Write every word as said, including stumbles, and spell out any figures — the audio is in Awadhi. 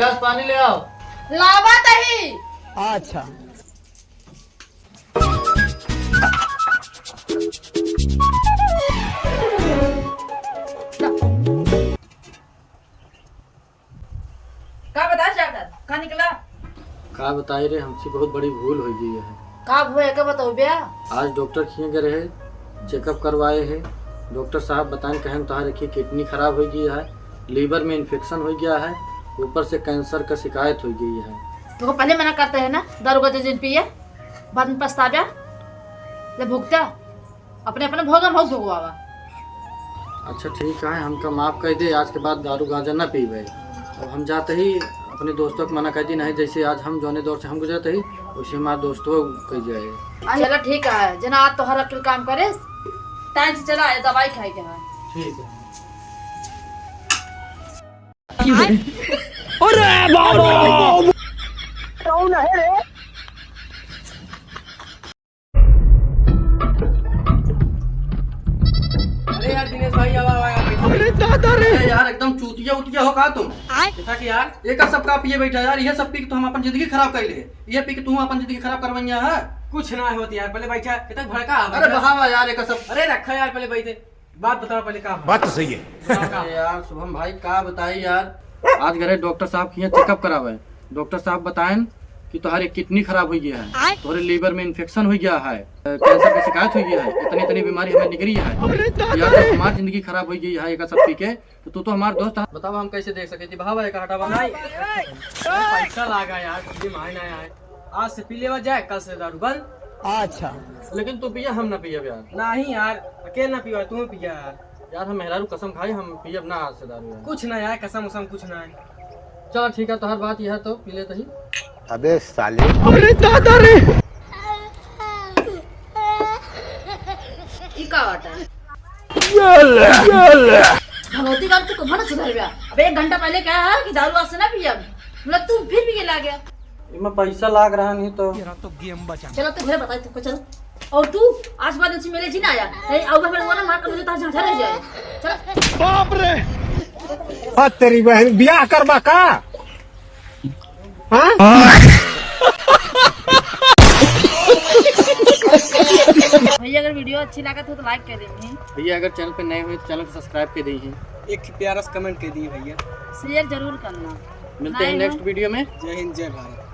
गिलास पानी ले आओ। लावा तही। अच्छा। का बताए डॉक्टर? का निकला? का बताई रे, हमसे बहुत बड़ी भूल होइ गई है। का भूल है, का बताओ बे? आज डॉक्टर किहाँ गए रहे, checkup करवाए हैं। डॉक्टर साहब बताएन, कहेन, "तोहार एक ही kidney खराब होइ गई है, liver में infection होइ गया है, ऊपर से cancer का शिकायत होइ गई है।" तोको पहले मना करते हैं ना, दारू गांजा जिन पिए, बाद में पछतावे। ले भुगता। अपने, अपने भोग में भोग भोगवावा। अच्छा ठीक है, हमका माफ कर दे, आज के बाद दारू गांजा ना पीबे। अब हम जाते ही अपने दोस्तों को मना कर दी, नहीं जैसे आज हम जौने दौर से हम गुजरते ही, वैसे हमारे दोस्तों कर जाए। अच्छा, चलो ठीक है, जना आज तोहर अक्ल काम करे, time से चला, ये दवाई खाए के है। ठीक है। अरे बाबा! कौन है रे? अरे यार दिनेश भाई, आवा, आवा यार, बैठा। अरे दादा रे! अरे यार, एकदम चूतिया उतिया हो का तुम? आय। देखा कि यार, ये का सब का पिए बैठा यार, ये सब पी के तो हम अपन जिंदगी खराब कर ले। ये पी के तू अपन जिंदगी खराब करवैया है। कुछ ना होत यार, पहले बैठा, कितना भड़का है, अरे बैठा। बहावा यार, ये का सब। अरे रखा यार, पहले बैठे, बात बताओ पहले का है? बात तो सही है। बताओ का है? अरे यार शुभम भाई, का बताई यार, आज गए रहे डॉक्टर साहब के यहाँ checkup करावे। डॉक्टर साहब बताएन कि तोहरे kidney खराब होइ गया है, आय। तोहरे liver में infection होइ गया है, cancer की शिकायत होइ गया है, इतनी इतनी बीमारी हमें निकली है। अरे दादा यार, रे! जब हमार जिंदगी खराब होइ गई है एक सब पी के, तो तू तो हमार दोस्त है। बताओ हम कैसे देख सके थी? भावा एक हटावा। नहीं, पैसा लागा यार, तुझे माय ना आए। आज से पी लेवा जाए, कल से दारू बंद। अच्छा। लेकिन तू पिया, हम ना पियब यार। नहीं यार, अकेले ना पिया, तू पिया यार। यार हम मेहरारू कसम खाई, हम पियब ना आज से दारू यार। कुछ ना यार, कसम उसम कुछ ना है। चल ठीक है, तोहर बात यह तो पी लेते ही। अबे साले। अरे दादा रे। ई का बात है? भगवती बात तो कमर सुधर गया। अब एक घंटा पहले कहा है कि दारू आज से ना पियब, मतलब तू फिर पिए लाग गया। इमा पैसा लाग रहा नहीं तो। तेरा तो गेम बचा। चलो तू घरे बताई तुमको, चलो। और तू आज बाद इनसे मिले जी ना आया। नहीं, अब हमें वो ना मार कर मुझे तार झांझा रह जाए। चलो। बाप रे। बात तेरी बहन, ब्याह करबा का? हाँ? भैया अगर video अच्छी लागत हो तो like कर देंगे। भैया अगर channel पे नए हुए तो channel को subscribe कर दीजिए। एक प्यारा सा comment कर दिए भैया। Share जरूर करना। मिलते हैं नहीं next हो। Video में। जय हिंद, जय भारत।